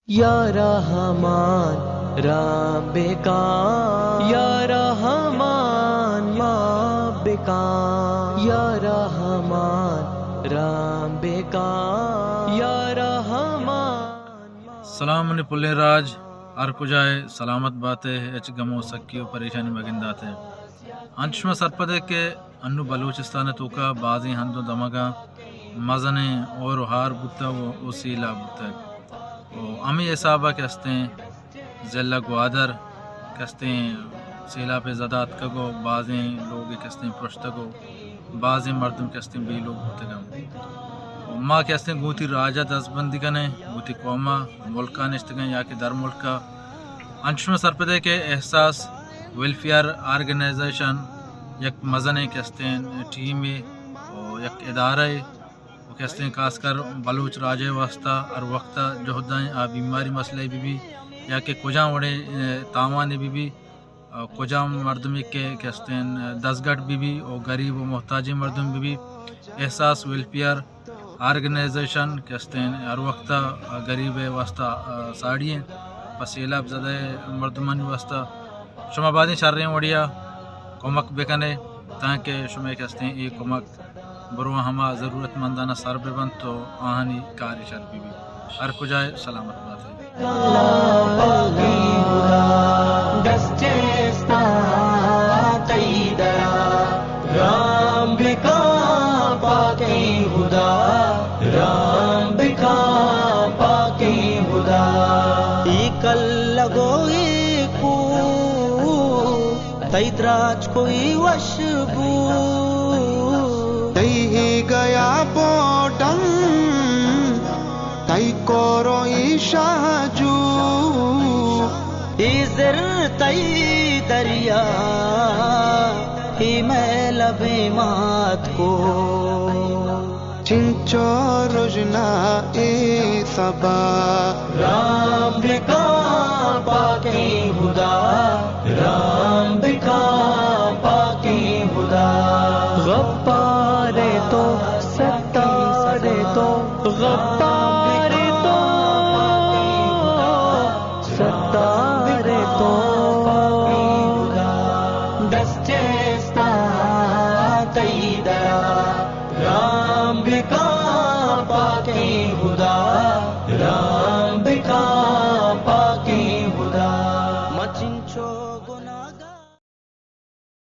یا رحمان رحم بکن، یا رحمان معاف بکن، یا رحمان رحم بکن، یا رحمان۔ سلام منی پلیں راج، ہر کجا ئے سلامت بات ئے، ہچ گم و سکی و پریشانی مگندات ئے۔ انچش ما سرپد ئے کہ انوں بلوچستان ءِ توکا بازیں ہند و دمگاں مزنیں ہور و ہار بوتگ و، و سیلاب بوتگ۔ و ہمے حساب ءَ کہ استیں ضلع گوادر کہ استیں سیلاب ءِ زد ءَ اتکگ و بازیں لوگ کہ استیں پرشتگ و بازیں مردم کہ استیں بے لوگ بوتگ انت۔ و ما کہ استیں گوں وتی راج ءَ دزبندی کنیں، گوں وتی قوم ءَ ملک ءَ نشتگ ایں یا کہ در ملک ءَ، انچش ما سرپد ئے کہ احساس ویلفیئر آرگنائزیشن یک مزنیں کہ استیں ٹیمے و یک ادارہ ئے و کہ استیں خاص کر بلوچ راج ءِ واستہ ہر وقت ءَ جہد ءَ ایں، آ بیماری مسئلہ بہ بی یا کہ کجام وڑیں، اے، تاوانے بہ بی، آ، کجام مردمے کہ، کہ استیں دزگٹ بہ بی و غریب و محتاجیں مردم بہ بی، احساس ویلفیئر آرگنائزیشن کہ استیں ہر وقت ءَ غریب ءِ واستہ، آ، ساڑی ایں، پہ سیلاب زدہ مردمانی واستہ۔ شما بازیں شریں وڑیا کمک بکنے تانکہ شمئے کہ استیں اے کمک برواں ہما ضرورت مندانا سر بہ بنت و آہانی کارے شر بہ بیت۔ ہر کجا ئے سلامت بات ئے۔ اللہ پاکیں خدا، دست چستاں تئی درا، رحم بکن پاکیں خدا، رحم بکن پاکیں خدا۔ اے کلگ و اے کوہ، تئی دراج کوئی وش بو۔ تئی گیا بوڈن، تئی کورو ای شاجو۔ ای زر تئی دریا، ای مئے لبیں مات کو۔ چنچو رژنا اے سبا۔ رحم بکن پاکیں خدا، رحم بکن پاکیں خدا۔ غفار ئے تو، ستار ئے تو، غفار ئے تو، ستار ئے تو۔ دست چستاں تئی درا، رحم بکن پاکیں خدا۔